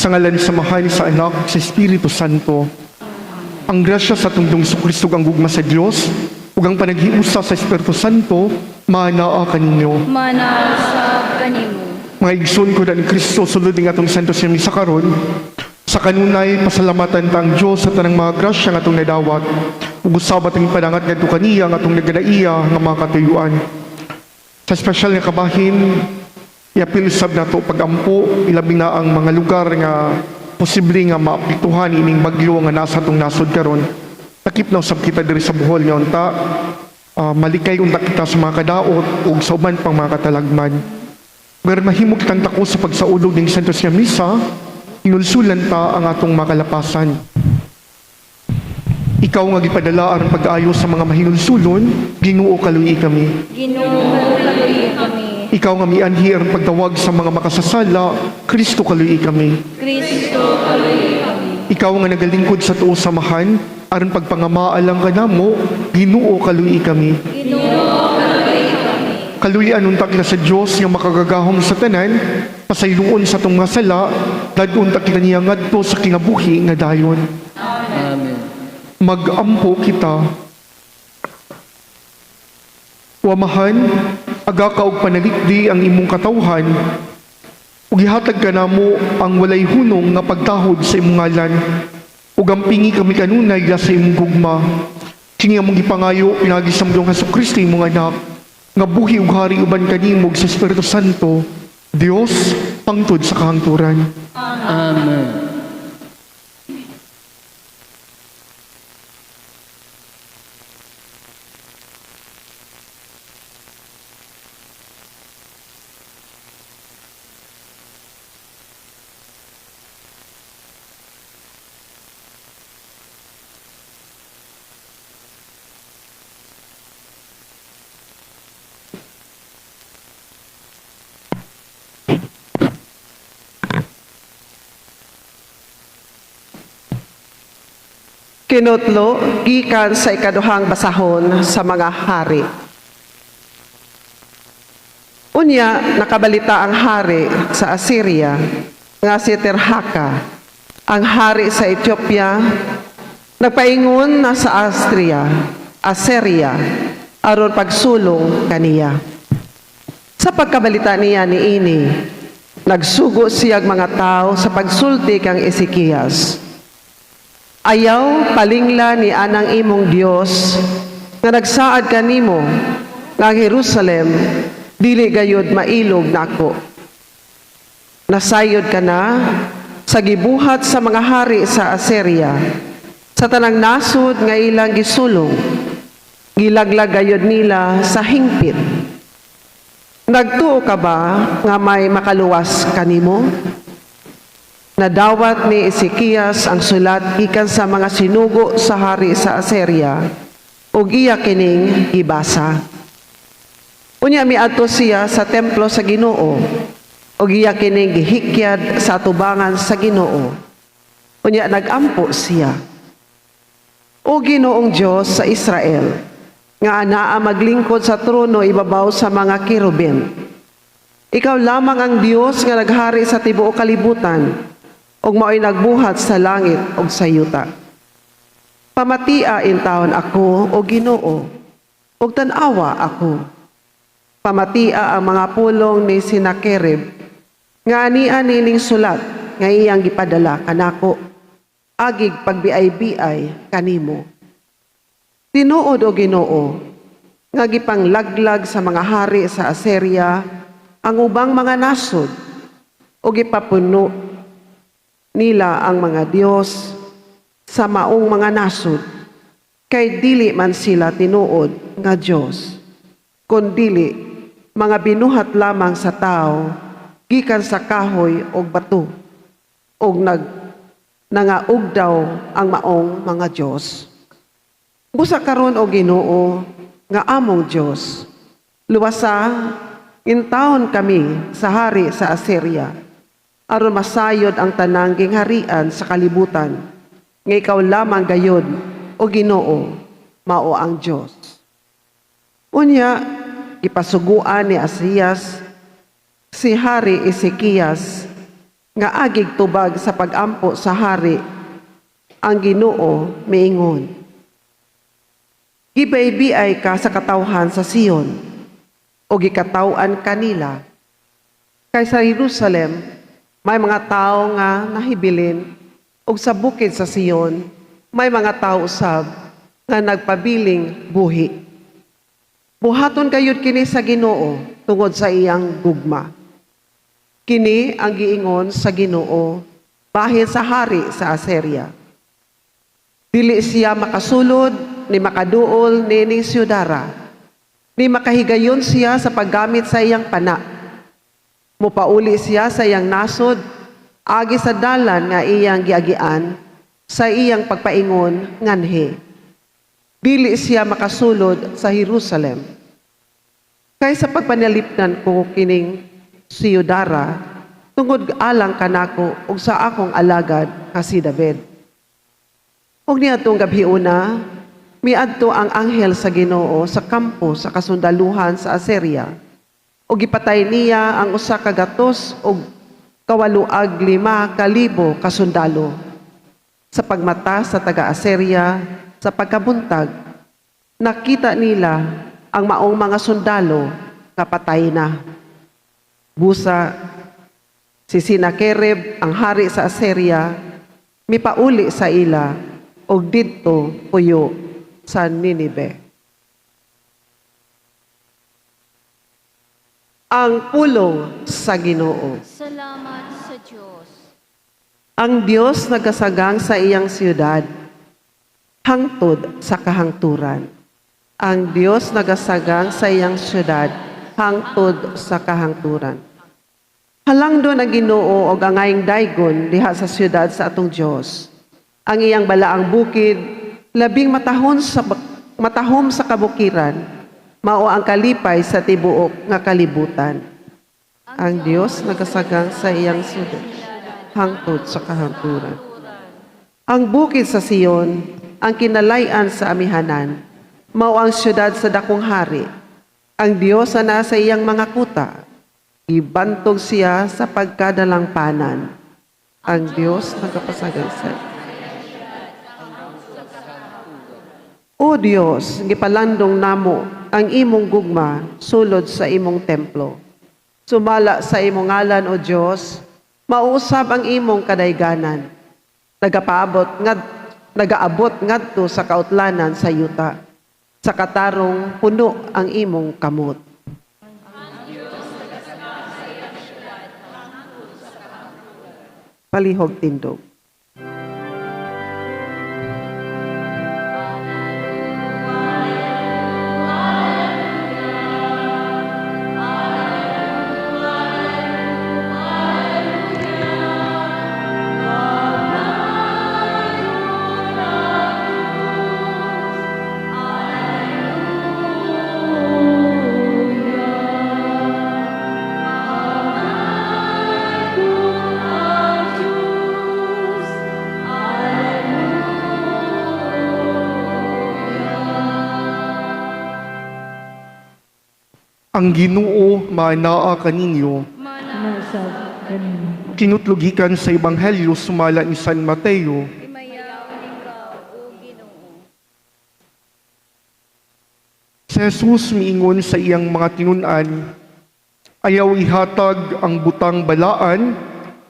Sa ngalan sa Amahan, sa Anak, sa Espiritu Santo. Ang grasya sa atong Ginoong Kristo, ang gugma sa Dios ug ang panaghiusa sa Espiritu Santo maanaa kaninyo. Mana usab kanimo. Mga igsoon ko ni Kristo, sulod ning atong Santo sa misa karon. Sa kanunay, pasalamatan ta ang Dios sa tanang mga grasya nga atong nadawat ug usab atong ipadangat ngadto kaniya ang atong nagadaiya nga mga katuyuan. Sa espesyal nga kabahin, iapil sab nato pagampo ilabi na ang mga lugar nga posible nga maapektuhan ining bagyo nga nasa atong nasod karon. Takip na usab kita diri sa Bohol nga unta malikay unta kita sa mga kadaot ug sa uban pang mga katalagman. Pero mahimo kitang tako sa pagsaulog ng Santos nga Misa, hinulsulan ta ang atong makalapasan. Ikaw nga gipadala aron pag-ayo sa mga mahinulsulon, Ginoo, kaluyi kami. Ginoo, kaluyi kami. Ikaw nga mianhi aron pagtawag sa mga makasasala, Kristo, kaluyi kami. Kristo, kaluyi kami. Ikaw nga nagalingkod sa tuo samahan aron pagpangamaalang kanamo, Ginoo, kaluyi kami. Ginoo, kaluyi kami. Kaluyan unta kita sa Dios nga makagagahom sa tanan, pasayloon sa atong mga sala, dad-on ta kita niya ngadto sa kinabuhi nga dayon. Amen. Magampo kita. O Amahan, aga ka og panalikdi ang imong katawhan, ug gihatag kanamo ang walay hunong nga pagtahod sa imong ngalan, ug ampingi kami kanunay sa imong gugma. Kini among gipangayo pinaagi sa among Hesus Kristo, imong anak, nga buhi ug hari uban kanimo ug sa Espiritu Santo, Dios pangtud sa kahangturan. Amen. Kinutlo gikan sa ikaduhang basahon sa mga hari. Unya nakabalita ang hari sa Assyria nga si Tirhaka, ang hari sa Ethiopia, nagpaingon na sa Assyria aron pagsulong kaniya. Sa pagkabalita niya niini, nagsugo siyag mga tao sa pagsulti kang Ezekias. Ayaw palingla ni anang imong Dios nga nagsaad kanimo nga ang Jerusalem dili gayud mailog nako. Nasayod ka na sa gibuhat sa mga hari sa Assyria sa tanang nasod nga ilang gisulong, gilaglag gayud nila sa hingpit. Nagtuo ka ba nga may makaluwas kanimo? Nadawat ni Ezekias ang sulat gikan sa mga sinugo sa hari sa Assyria ug iya kining gibasa. Unya miadto siya sa templo sa Ginoo ug iya kining gihikyad sa atubangan sa Ginoo. Unya nagampo siya. O Ginoong Dios sa Israel, nga anaa maglingkod sa trono ibabaw sa mga kerubin. Ikaw lamang ang Dios nga naghari sa tibuok kalibutan ug mao'y nagbuhat sa langit ug sa yuta. Pamatia intawon ako, o Ginoo, ug tan-awa ako. Pamatia ang mga pulong ni Sinakerib nga ania nining sulat nga iyang gipadala kanako agig pagbiay-biay kanimo. Tinuod, o Ginoo, nga gipanglaglag sa mga hari sa Assyria ang ubang mga nasod o gipapuno nila ang mga Dios sa maong mga nasod, kay dili man sila tinuod nga Dios kundili mga binuhat lamang sa tao gikan sa kahoy og bato, og nangaugdaw ang maong mga Dios. Busa karon, o Ginoo nga among Dios, luwasa intawon kami sa hari sa Assyria aron masayod ang tanang gingharian sa kalibutan nga ikaw lamang gayod, o Ginoo, mao ang Dios. Unya gipasuguan ni Asias si Hari Ezekias Nga agig tubag sa pagampo sa hari, ang Ginoo miingon. Gibaybiay ka sa katawhan sa Sion, o gikataw-an kanila. Kay sa Jerusalem, may mga tao nga nahibilin, ug sa bukid sa Sion, may mga tao usab nga nagpabiling buhi. Buhaton gayud kini sa Ginoo tungod sa iyang gugma. Kini ang giingon sa Ginoo bahin sa hari sa Assyria. Dili siya makasulod ni makaduol niining siyudara, ni makahigayon siya sa paggamit sa iyang pana. Mupauli siya sa iyang nasod, agi sa dalan nga iyang giagian, sa iyang pagpaingon nganhi. Dili siya makasulod sa Jerusalem. Kay sa pagpanalipdan ko kining siyudara, tungod alang kanako ug sa akong alagad nga si David. Ug niadtong gabhiona, miadto ang anghel sa Ginoo sa kampo sa kasundaluhan sa Assyria. Ug gipatay niya ang 185,000 ka sundalo. Sa pagmata sa taga-Assyria sa pagkabuntag, nakita nila ang maong mga sundalo nga patay na. Busa, si Sinakerib, ang hari sa Assyria, mipauli sa ila og didto puyo sa Ninibe. Ang pulong sa Ginoo. Salamat sa Diyos. Ang Dios nagasagang sa iyang siyudad, hangtod sa kahangturan. Ang Dios nagasagang sa iyang siyudad, hangtod sa kahangturan. Halangdon ang Ginoo og angayng daygon diha sa siyudad sa atong Dios. Ang iyang balaang bukid, labing matahom sa kabukiran, mao ang kalipay sa tibuok nga kalibutan. Ang Dios nagasagang sa iyang siyudad, hangtod sa kahangturan. Ang bukid sa Sion, ang kinalayan sa amihanan, mao ang siyudad sa dakong hari. Ang Dios ang nasa iyang mga kuta, ibantog siya sa pagkadalangpanan. Ang Dios nagapasagang sa. O Dios, gipalandong namo ang imong gugma sulod sa imong templo. Sumala sa imong ngalan, O Dios, mausab ang imong kadayganan. Nagaabot ngadto sa kautlanan sa yuta. Sa katarong puno ang imong kamot. Palihog tindog. Ang Ginoo maanaa kaninyo. Manasab kanimo. Kinutlogikan sa Ebanghelyo sumala ni San Mateo. Himayaw ikaw, O Ginoo. Si Jesus miingon sa iyang mga tinun-an, ayaw ihatag ang butang balaan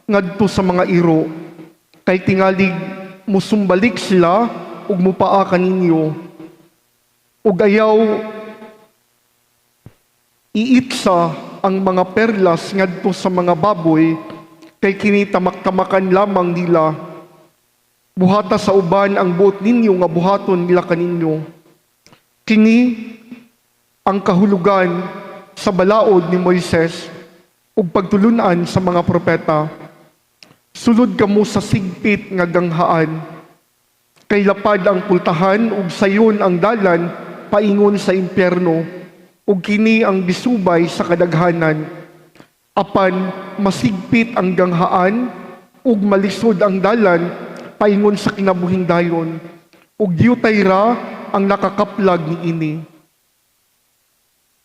ngadto sa mga iro, kay tingalig musumbalik sila ug mupaa kaninyo. Ug ayaw iitsa ang mga perlas ngadto sa mga baboy, kay kini tamak-tamakan lamang nila. Buhata sa uban ang buot ninyo nga buhaton nila kaninyo. Kini ang kahulugan sa balaod ni Moises ug pagtulun-an sa mga propeta. Sulod kamo sa sigpit nga ganghaan, kay lapad ang pultahan ug sayon ang dalan paingon sa impyerno, ug kini ang gisubay sa kadaghanan. Apan masigpit ang ganghaan ug malisod ang dalan paingon sa kinabuhing dayon, ug diyutay ra ang nakakaplag niini.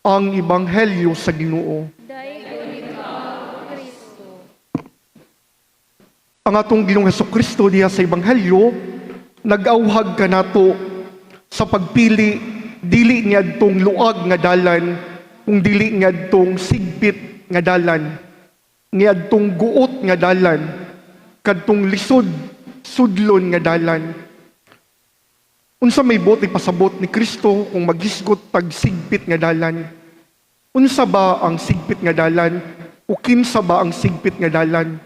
Ang Ebanghelyo sa Ginoo. Daygon ikaw, Kristo. Ang atong Ginoong Kristo diha sa Ebanghelyo nag-awhag kanato sa pagpili dili niadtong luag nga dalan, kung dili niadtong sigpit nga dalan, niadtong guot nga dalan, kadtong lisod sudlon nga dalan. Unsa may buot ipasabot ni Kristo kung maghisgot tag sigpit nga dalan? Unsa ba ang sigpit nga dalan o kinsa ba ang sigpit nga dalan?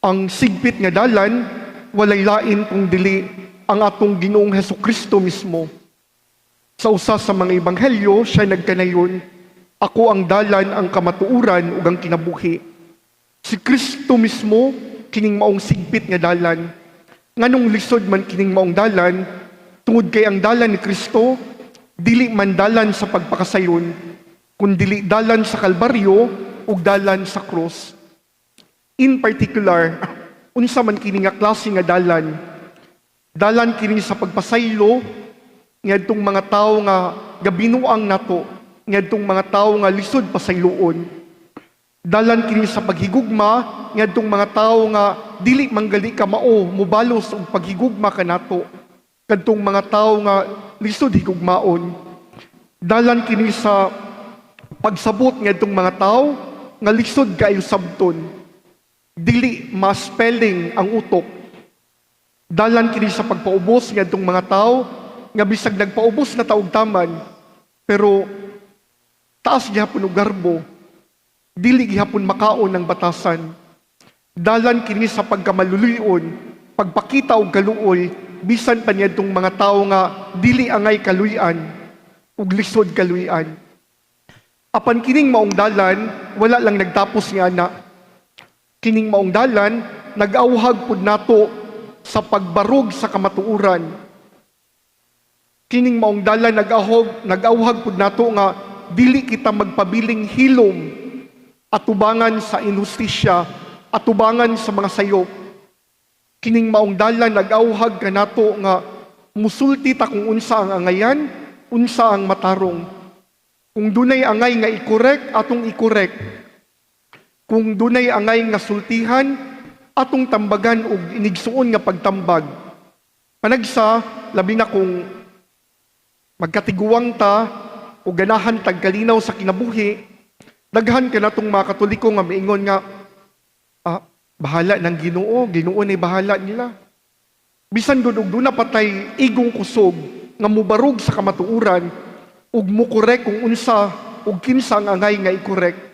Ang sigpit nga dalan, walay lain kung dili ang atong Ginoong Heso Kristo mismo. Sa usa sa mga ebanghelyo, siya nagkanayon, "Ako ang dalan, ang kamatuoran ug ang kinabuhi." Si Kristo mismo kining maong sigpit nga dalan. Nganong lisod man kining maong dalan? Tungod kay ang dalan ni Kristo dili man dalan sa pagpakasayon, kun dili dalan sa Kalbaryo ug dalan sa krus. In particular, unsa man kini nga klase nga dalan? Dalan kini sa pagpasaylo ngadtong mga tawo nga gabinuang nato, ngadtong mga tawo nga lisod pasayloon. Dalan kini sa paghigugma ngadtong mga tawo nga dili manggali ka mao mubalos og paghigugma kanato, kadtong mga tawo nga lisod higugmaon. Dalan kini sa pagsabot ngadtong mga tawo nga lisod kaayo sabton, dili ma-spelling ang utok. Dalan kini sa pagpaubos ngadtong mga tawo nga bisag nagpaubos na ta og taman, pero taas gihapon og garbo, dili gihapon makaon ng batasan. Dalan kini sa pagkamaluluyon, pagpakita og kaluoy bisan pa niadtong mga tawo nga dili angay kaluyan ug lisod kaluyan. Apan kining maong dalan, wala lang nagtapos nga ana. Kining maong dalan nag-awhag pud nato sa pagbarog sa kamatuoran. Kining maong dalan nag-awhag pud nato nga dili kita magpabiling hilom atubangan sa inhustisya, atubangan sa mga sayop. Kining maong dalan nag-awhag kanato nga musulti ta kung unsa ang angayan, unsa ang matarong. Kung dunay angay nga i-correct, atong i-correct. Kung dunay angay nga sultihan, atong tambagan og inigsuon nga pagtambag. Panagsa, labi na kung magkatiguang ta o ganahan tag kalinaw sa kinabuhi, daghan kanatong mga Katoliko nga miingon nga, "Ah, bahala ng Ginoo, Ginoo ni bahala nila." Bisan gud og duna pa tay igong kusog nga mubarog sa kamatuoran ug mukorek kung unsa ug kinsa ang angay nga i-correct.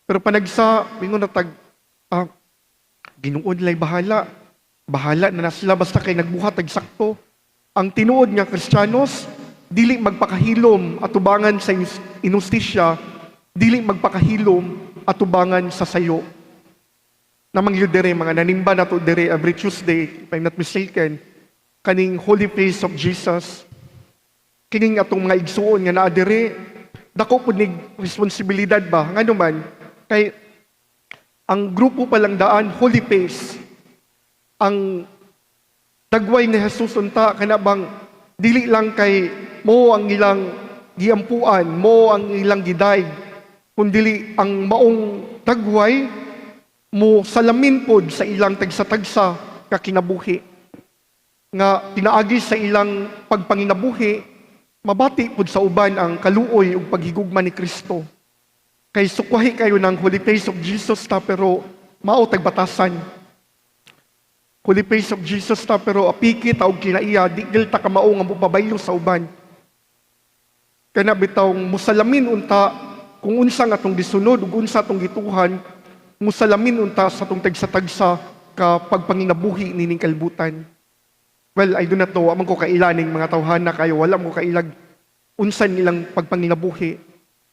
Pero panagsa, mingon na tag, "Ah, Ginoo nila'y bahala. Bahala na na sila basta kay nagbuhat tag sakto." Ang tinuod nga Kristiyanos, dili magpakahilom atubangan sa inhustisya, dili magpakahilom atubangan sa sayo. Namang yun dire, mga nanimba na to dire every Tuesday, if I'm not mistaken, kaning Holy Face of Jesus, kining atong mga igsuon nga naa dire, dako pud nig responsibilidad ba? Ngano man, kay ang grupo pa lang daan, Holy Face, ang dagway ni Jesus unta kana bang dili lang kay mo ang ilang giampuan, mo ang ilang gidayeg, kundili ang maong dagway mo salamin pod sa ilang tagsa-tagsa ka kinabuhi. Nga pinaagi sa ilang pagpanginabuhi, mabati pod sa uban ang kaluoy ug paghigugma ni Kristo. Kay sukwahi kayo ng Holy Face of Jesus ta, pero mao tag batasan. Holy Face of Jesus ta, pero apiki ta og kinaiya, di gil ta kamao nga mopabaylo sa uban. Kana bitawng musalamin unta kung unsa nga atong gisunod ug unsa atong gituhan, musalamin unta sa atong tagsa-tagsa ka pagpanginabuhi nining kalibutan. Well, I do not know, wa man ko kaila ning mga tawhana kayo, wala mo kailag unsa nilang pagpanginabuhi.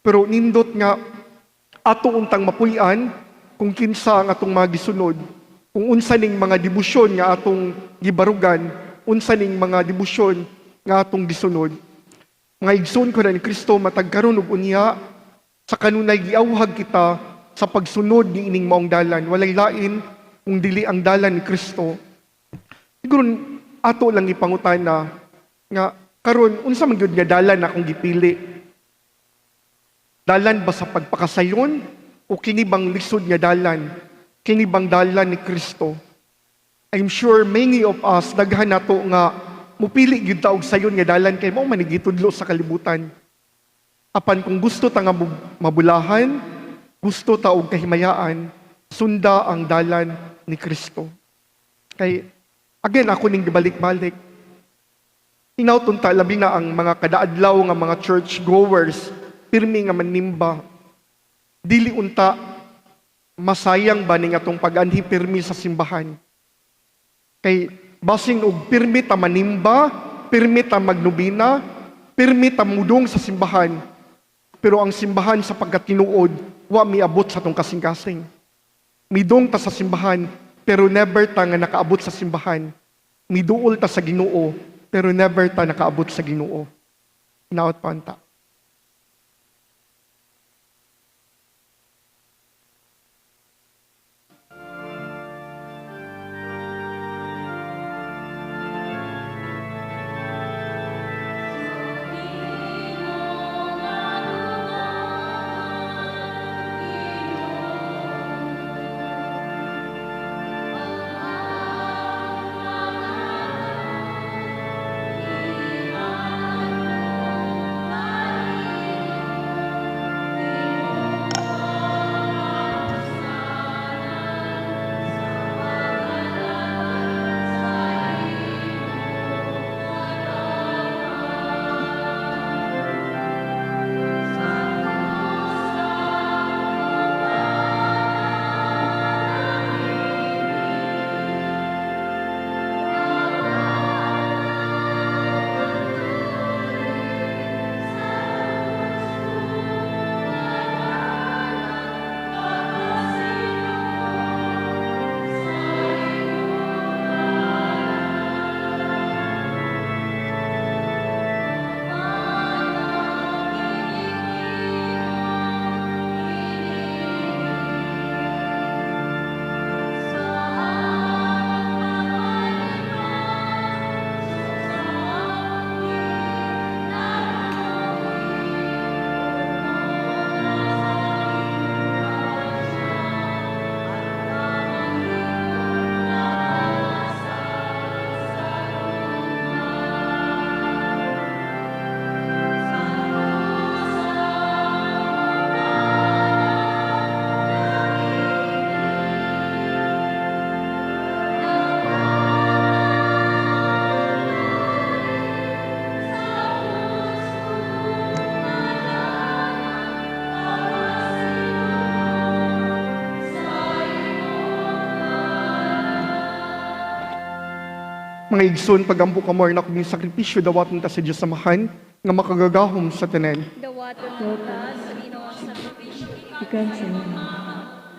Pero nindot nga ato untang mapuy-an kung kinsa ang atong mga gisunod, kung unsa ning mga debosyon nga atong gibarugan, unsa ning mga debosyon nga atong gisunod. Mga igsoon ko na ni Kristo, matag karon ug unya, sa kanunay giawhag kita sa pagsunod ni ining maong dalan. Walay lain kung dili ang dalan ni Kristo. Siguro ato lang ipangutana nga karon, unsa man gyud nga dalan akong gipili? Dalan ba sa pagpakasayon o kini bang lisod nga dalan? Kini bang dalan ni Kristo? I'm sure many of us daghan nato nga mupili gyud ta og sayon nga dalan kay mao man gitudlo sa kalibutan. Apan kung gusto ta nga mabulahan, gusto ta og kahimayaan, sunda ang dalan ni Kristo. Kay again ako ning gibalik-balik. Hinawton ta labi na ang mga kadaadlaw nga mga church goers, pirmi nga manimba. Dili unta masayang ba ning atong pag-anhi pirmi sa simbahan? Kay basin og pirmi ta manimba, pirmi ta magnobina, pirmi ta mudong sa simbahan. Pero ang simbahan sa pagkatinuod, wa miabot sa atong kasing-kasing. Midong ta sa simbahan, pero never ta nga nakaabot sa simbahan. Miduol ta sa Ginoo, pero never ta nakaabot sa Ginoo. Hinaot pa unta. Mga igsoon, pagampo kamo na kung sakripisyo dawaton ta sa Dios Amahan nga makagagahom sa tanan. Dawaton ta sa Ginoo sa sakripisyo. Ikan sa inyo.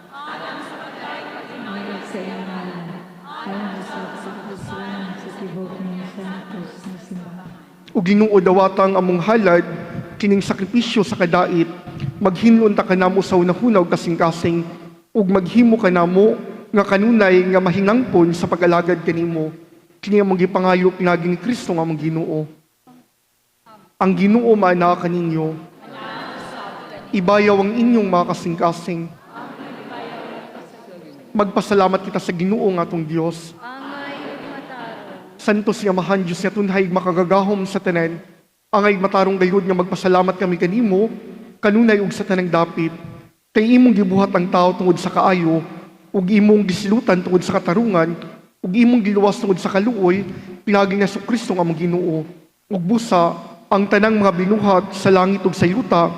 Ayon sa iyong ngalan, ayon sa sakripisyon sa tibok ng santos na simbahan. O Ginoo, dawatang among halad kining sakripisyo sa kadait, maghinlon ta kanamo sa unahuna og kasing-kasing, ug maghimo kanamo nga kanunay nga mahinangpon sa pag-alagad kanimo. Kini among gipangayo pinaagi ni Kristo nga among Ginoo. Ang Ginoo maanaa kaninyo. Ibayaw ang inyong mga kasing-kasing. Magpasalamat kita sa Ginoo nga atong Dios. Angay ug matarong. Santos nga Amahan, Dios nga tunhay makagagahom sa tanan. Angay matarong gayud nga magpasalamat kami kanimo, kanunay ug sa tanang dapit. Kay imong gibuhat ang tao tungod sa kaayo, ug imong gisilutan tungod sa katarungan, ug imong giluwas tungod sa kaluoy, pinaagi ni Hesukristo nga among Ginoo. Ug busa ang tanang mga binuhat sa langit ug sa yuta,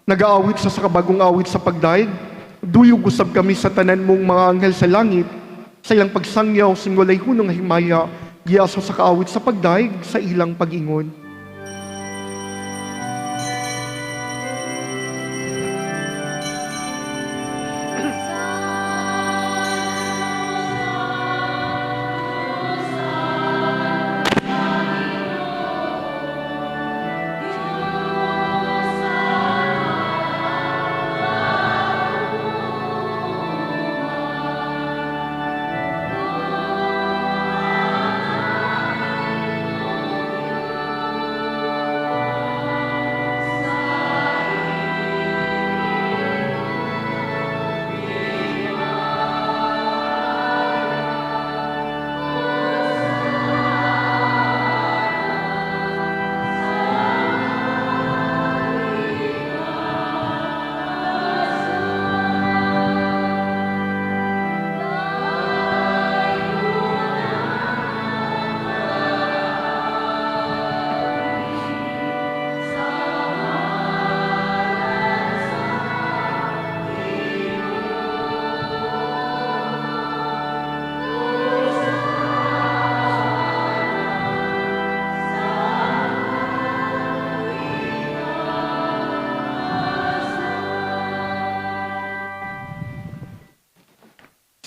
nagaawit sa kabagong awit sa pagdaig, duyog usab kami sa tanan mong mga anghel sa langit, sa ilang pagsangyaw sa walay hunong nga himaya, giaso sa kaawit sa pagdaig sa ilang pag-ingon.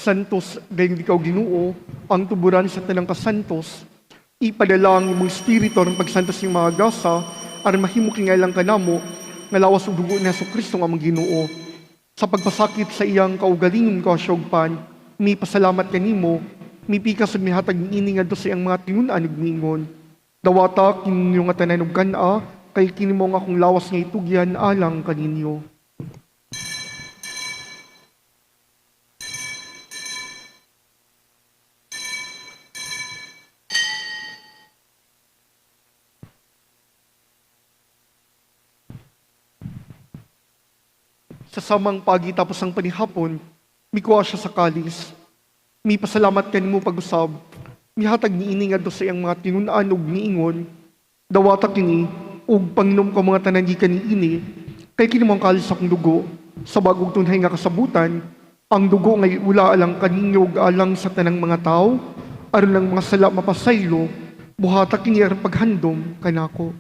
Santos gayud ikaw Ginoo, ang tuburan sa tanang kasantos. Ipadala ang imong espiritu aron pagsantos ning mga gasa aron mahimo kingalang kanamo nga lawas ug dugo ni Hesukristo nga among Ginoo. Sa pagpasakit sa iyang kaugalingon kasyogpan, mi pasalamat kanimo, mipikas ug mihatag niini ngadto sa iyang mga tinun-an ug miingon. Dawata kininyo nga tanan ug kan-a, kay kini mao ang akong lawas nga itugyan alang kaninyo. Sa samang pagi tapos ang panihapon, mikuha siya sa kalis. Mipasalamat kanimo pag-usab. Mihatag niini ngadto sa iyang mga tinun-an ug miingon. Dawata kini ug panginom ka mga tanan gikan niini, kay kini mao ang kalis sa akong dugo sa bag-ong tunhay nga kasabutan, ang dugo nga iula alang kaninyo ug alang sa tanang mga tawo aron ang mga sala mapasaylo. Buhata kini aron paghandom kanako.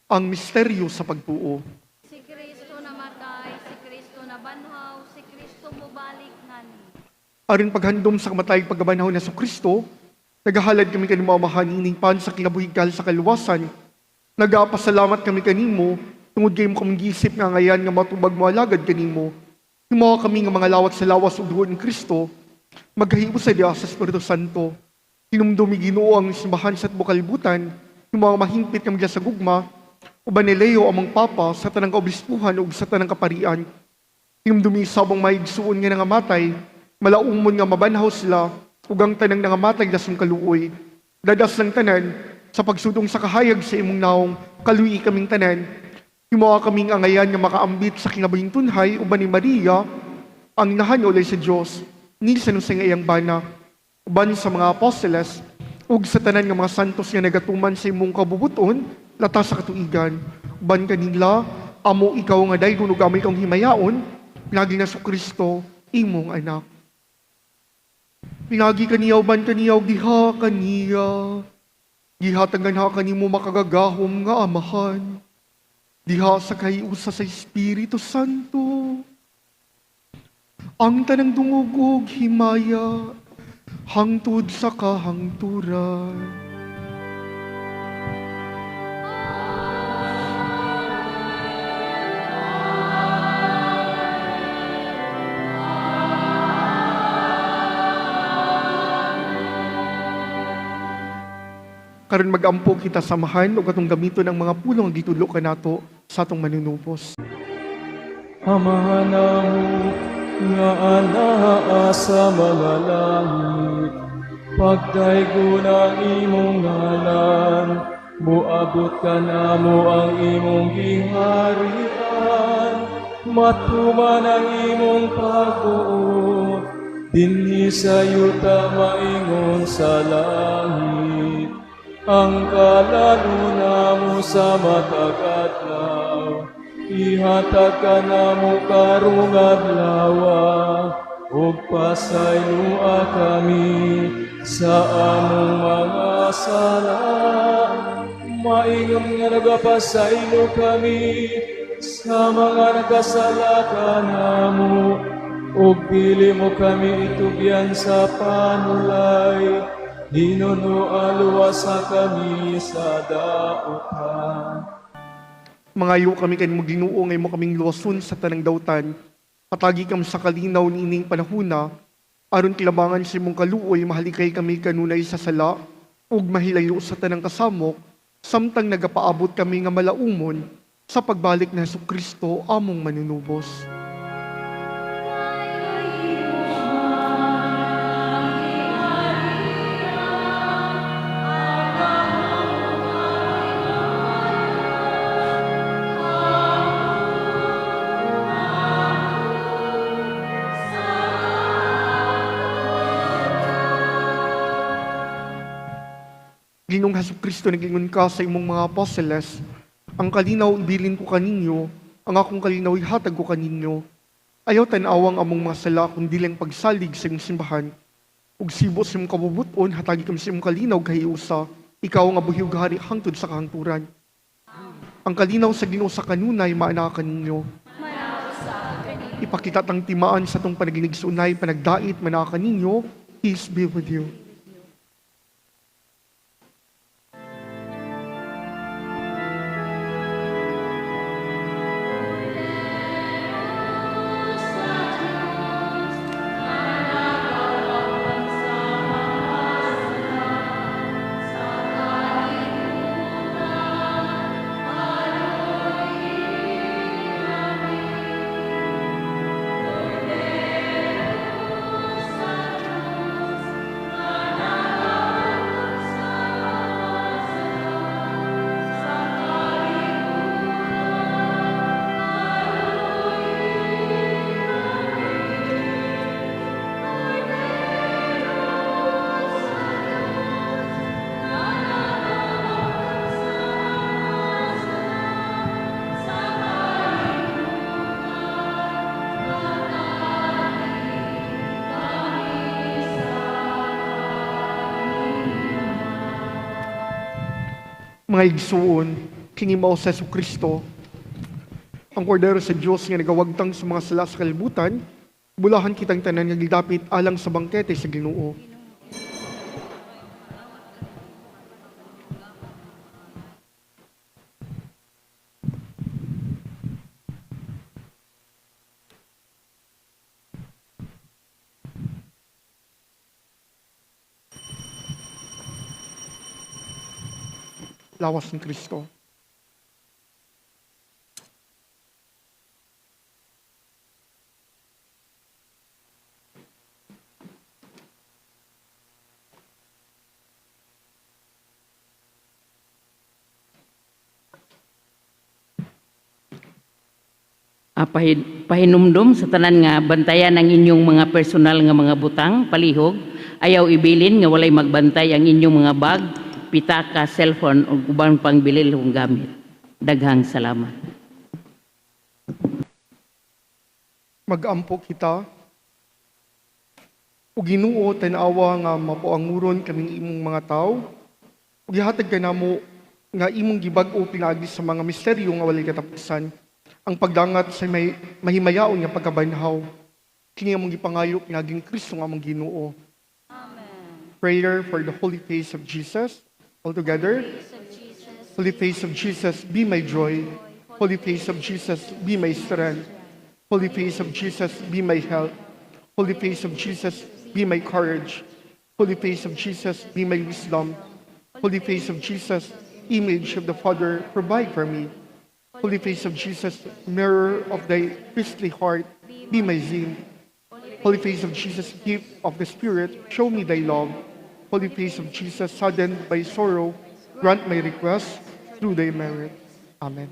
Ang misteryo sa pagtuo. Si Kristo namatay, si Kristo nabanhaw, si Kristo mubalik ngani. Aron paghandom sa kamatay pagkabanhaw ni Kristo, nagahalad kami kanimo Amahan ining pan sa kinabuhi sa kaluwasan. Nagapasalamat kami kanimo tungod kay imo kaming giisip nga ngayan nga matubag mo alagad kanimo. Himoa kami nga mga lawat sa lawas ug dugo ni Kristo, magkahiusa sa diha sa Espiritu Santo. Hinumdumi Ginoo ang simbahan sa tibuok kalibutan, himoa mahimpit kami sa gugma, uban ni Leo among Papa sa tanang kaobispuhan ug sa tanang kaparian. Hinumdumi sabong maigsuon nga nangamatay, malaumon nga mabanhaw sila ug ang tanang nangamatay lasong kaluoy. Dadas lang tanan sa pagsudong sa kahayag sa imong naong, kaluyi kaming tanan. Himoa kaming angayan nga makaambit sa kinabuhing tunhay uban ni Maria, ang inahan nga ulay sa Dios, ni sa nusay nga iyang bana, uban sa mga apostoles ug sa tanan nga mga santos nga nagatuman sa imong kabubuton latas sa katuigan. Uban kanila, amo ikaw nga daygon ug amo ikang himayaon, lagi na sa Kristo, imong anak. Pinagi kaniya uban kaniya ug diha kaniya. Gihatangan ha kanimo makagagahom nga amahan. Diha sa kahiusa sa Espiritu Santo. Ang tanang dungog ug himaya hangtod sa kahangturan. Karon magampo kita samahan ug atong gamiton ang mga pulong nga gitudlo kanato sa atong manunubos. Amahan namo nga anaa sa mga langit, pagdaygon ang imong ngalan, moabot kanamo ang imong giharian, matuman ang imong pagbuot, dinhi sa yuta maingon sa langit. Ang kalaluna mo sa matag adlaw, ihatag kanamo karong adlaw, ug pasayloa kami sa among mga sala. Maingam nga nagapasaylo kami sa mga nagkasala kanamo, ug dili mo kami itugyan sa panulay. Hinuno luwasa kami sa dautan. Mangayo kami kanimo Ginoo nga imo kaming luwason sa tanang dautan. Patagi kami sa kalinaw niining panahuna, aron kilabangan sa imong kaluoy mahalikay kami kanunay sa sala ug mahilayo sa tanang kasamok, samtang nagapaabot kami nga malaumon sa pagbalik ni Hesukristo among manunubos. Ginoong Hesukristo, nag-ingon ka sa imong mga apostoles, ang kalinaw ibilin ko kaninyo, ang akong kalinaw ihatag ko kaninyo. Ayaw tan-awang among mga sala kung dili ang pagsalig sa imong simbahan. Ug sibo sa imong kabubut-on, hatagi kami sa imong kalinaw kahiusa. Ikaw nga buhi ug hari hangtod sa kahangturan. Ang kalinaw sa Ginoo sa kanunay maanaa kaninyo. Ipakita tang timaan sa atong panaginigsunay, panagdait, manaa kaninyo. Peace be with you. Mga igsuon, kini mao sa Kristo, ang kordero sa Dios nga nagawagtang sa mga sala sa kalibutan, bulahan kitang tanan nga gidapit alang sa bangkete sa Ginoo. Lawas ni Kristo. Pahinumdom sa tanan nga bantayan ang inyong mga personal nga mga butang, palihog, ayaw ibilin nga walay magbantay ang inyong mga bag, pitaka, cellphone ug ubang pangbililhong gamit. Daghang salamat. Mag-ampo kita. O Ginoo, tan-awa nga mapuanguron kaming imong mga tawo. Ug gihatag kanamo nga imong gibag-o pinaagi sa mga misteryo nga walay katapusan. Ang pagdangat sa may mahimayaon nga pagkabanhaw. Kini among gipangayo pinaaging Kristo nga among Ginoo. Amen. Prayer for the Holy Face of Jesus. All together. Face of Jesus, Holy face of Jesus, be my joy. Holy face of Jesus, be my strength. Holy face of Jesus, be my help. Holy face of Jesus, be my courage. Holy face of Jesus, be my wisdom. Holy face of Jesus, image of the Father, provide for me. Holy face of Jesus, mirror of thy priestly heart, be my zeal. Holy face of Jesus, gift of the Spirit, show me thy love. Holy face of Jesus, saddened by sorrow, grant my request through thy merit. Amen.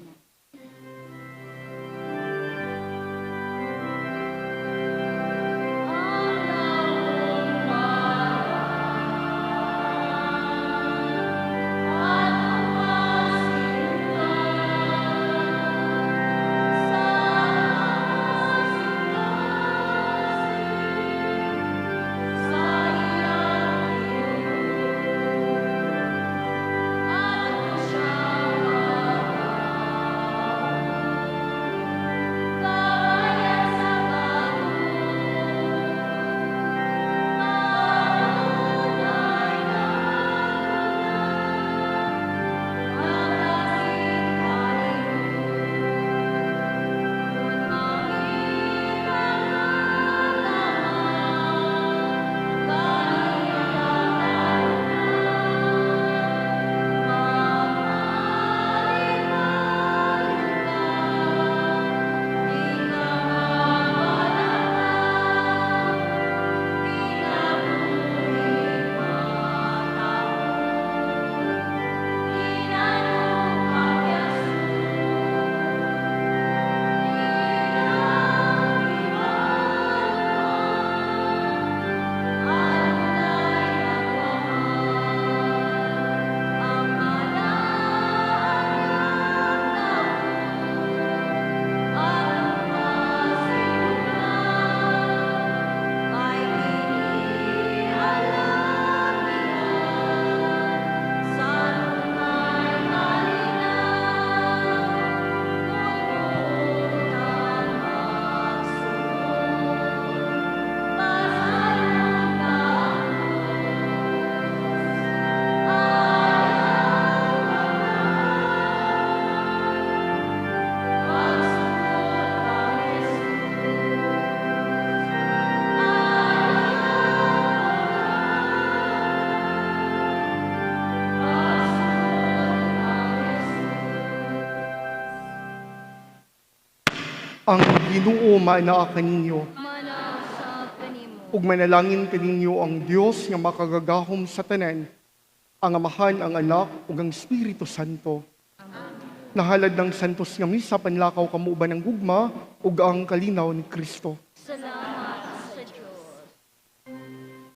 Ang Ginoo maanaa kaninyo. Mana sa kanimo. Ug manalangin kaninyo ang Dios nga makagagahom sa tanan, ang Amahan, ang Anak ug ang Espiritu Santo. Nahalad ng santos nga misa, panlakaw kamo uban ang gugma ug ang kalinaw ni Kristo.